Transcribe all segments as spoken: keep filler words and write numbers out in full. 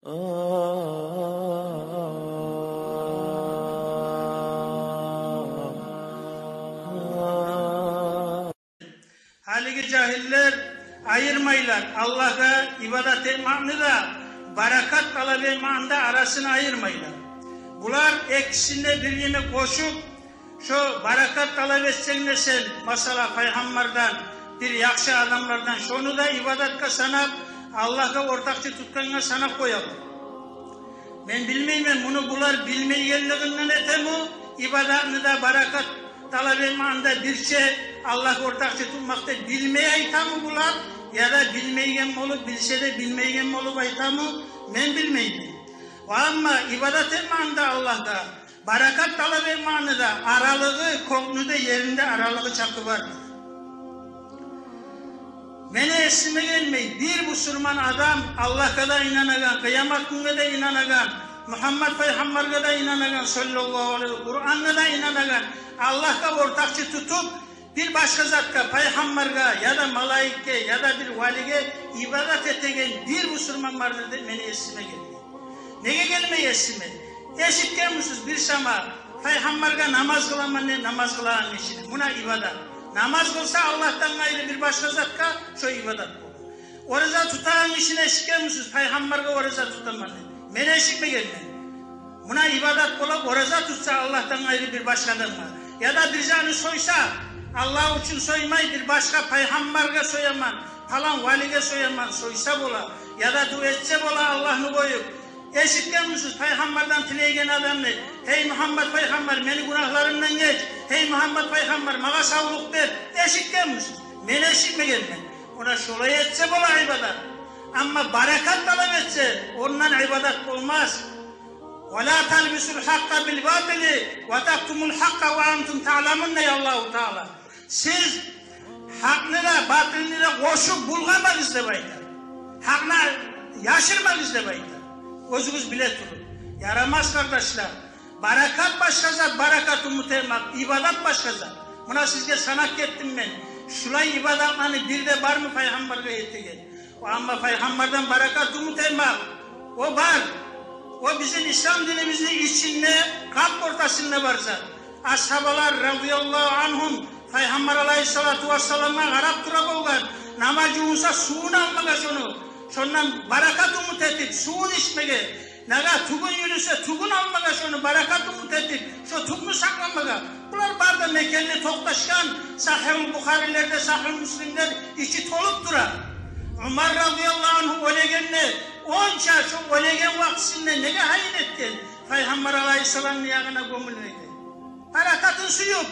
Гьалиги жагьиллер айырмайлар Аллагьгъа ибадат этмекни де, баракат талап этмекни де арасын айырмайлар. Булар экисин де бир-бирине къошуп, шо баракат талап этсенг де сен, масала, пайхаммардан, бир яхшы адамлардан, шону да ибадатгъа санап, Аллагьгъа ортакъчы тутгъангъа санап къоялар. Мен билмеймен, муну булар билмейгенлигинден этеми, ибадатны да, баракат талап этмекни де бирче Аллагьгъа ортакъчы тутмакъны билмей айтамы булар, яда билмейген болуп, билсе де билмейген болуп айтамы, мен билмеймен. Ва амма ибадат этмекни де Аллагьгъа, баракат талап этмекни де аралыгъы кёкню де, ерни де аралыгъы чакъы бар. Мени эсиме гелмей, бир бусурман адам, Аллагьгъа да инанагъан, къыямат гюнге де инанагъан, Мугьаммат пайхаммаргъа да инанагъан, саллаллагьу алайгьи, Къурангъа да инанагъан, Аллагьгъа ортакъчы тутуп, бир башгъа затгъа, пайхаммаргъа яда малайикге, яда бир валиге ибадат этеген бир бусурман бардыр деп мени эсиме гелмей. Неге гелмей эсиме? Эшитгенмисиз бир сама пайхаммаргъа намаз къыламан деп намаз къылагъан гишини? Муна ибадат. Намаз къылса Аллагьдан къайры бир башгъа затгъа, шо ибадат бола. Ораза тутагъан гишини эшитгенмисиз, пайхаммаргъа ораза тутаман деп? Мен эшитмегенмен. Муна ибадат бола, ораза тутса Аллагьдан къайры бир башгъа адамгъа. Яда бир затны сойса, Аллагь учун соймай, бир башгъа, пайхаммаргъа сояман, палан валиге сояман, сойса бола. Яда дуа этсе бола Аллагьны къоюп. Эшитгенмисиз пайхаммардан тилейген адамны: «Гьей Мугьаммат пайхаммар, мени гюнагьларымдан геч, гьей Мугьаммат пайхаммар, магъа савлукъ бер»? Эшитгенмисиз? Мен эшитмегенмен. Она шолай этсе бола ибадат. Амма баракат талап этсе, ондан ибадат болмас. «Ва ла талбисул гьакъкъа бил батили ва тактумул гьакъкъа ва антум таъламун», дей Аллагьу Таала. Сиз гьакъны да, батилни де къошуп булгъамагъыз деп айта. Гьакъны яшырмагъыз деп айта, оьзюгюз биле туруп. Ярамас, къардашлар. Баракат башгъа зат, баракат умут этмек, ибадат башгъа зат. Муна сизге санап гетдим мен. Шулай ибадатланы бири де бармы пайхаммаргъа етеген? О, амма пайхаммардан баракат умут этмек, о бар. О бизин ислам динибизни ичинде, къап ортасында бар зат. Асгьабалар, радияллагьу ангьум, пайхаммар алайгьиссалату вассаламгъа къарап тура болгъан, намаз жувунса сувун алмагъа шону, шондан баракат умут этип, сувун ичмеге. Нагагь тюгюн юрюсе, тюгюн алмагъа шону, баракат умут этип, шо тюкню сакъламагъа. Булар бары да мекенли токъташгъан, Сагьигьул Бухарилерде, Сагьигьул Муслимлер ичи толуп тура. Умар, радияллагьу ангьу, оьлегенде, онча шо оьлеген вакътисинде неге гьайын этген пайхаммар алайгьиссаламны ягъына гёмюлмеге? Баракатын сююп,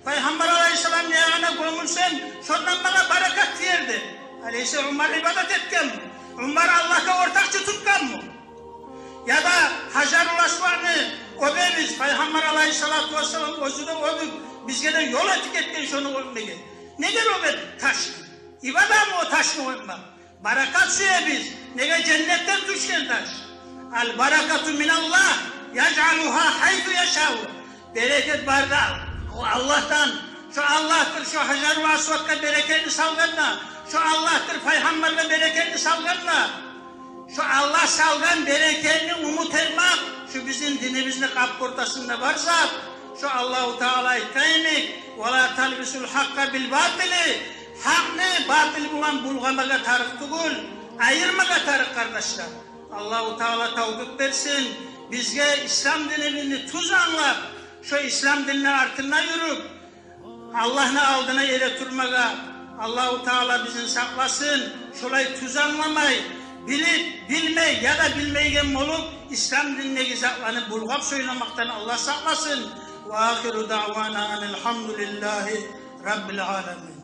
пайхаммар алайгьиссаламны ягъына гёмюлсем, шондан магъа баракат тиер деп. Алайса Умар ибадат этгенми? Умар Аллагьгъа ортакъчы тутгъанмы? Яда Гьажарул Асвадны оьбебиз, пайхаммар алайгьиссалату вассалам оьзю де оьбюп, бизге де ёл этип гетген шону оьбмеге. Неге оьбе ташны? Ибадатмы о ташны оьбмек? Баракат сюебиз. Неге, женнетден тюшген таш. Ал баракату миналлагь, яжъалугьа гьайсу яшау. Берекет бар да, о Аллагьдан. Шо Аллагьдыр, шо Гьажарул Асвадгъа берекетни салгъан да, шо Аллагьдыр пайхаммаргъа берекетни салгъан да. Шо Аллагь салгъан берекетни умут этмек, шо бизин динибизни къап ортасында бар зат. Шо Аллагьу Таала айтгъан йимик: «Ва ла талбисул гьакъкъа бил батили». Гьакъны батил булан булгъамагъа тарыкъ тюгюл, айырмагъа тарыкъ, къардашлар. Аллагьу Таала тавфикъ берсин бизге ислам динибизни тюз англап, шо ислам динни артында юрюп, Аллагьны алдына эретурмагъа. Аллагьу Таала бизин сакъласын, шолай тюз англамай, билип, билмей яда билмейген болуп, ислам диндеги затланы булгъап сёйлемекден Аллагь сакъласын. Ва ахиру даъвана анил гьамдулиллагьи раббил аламин.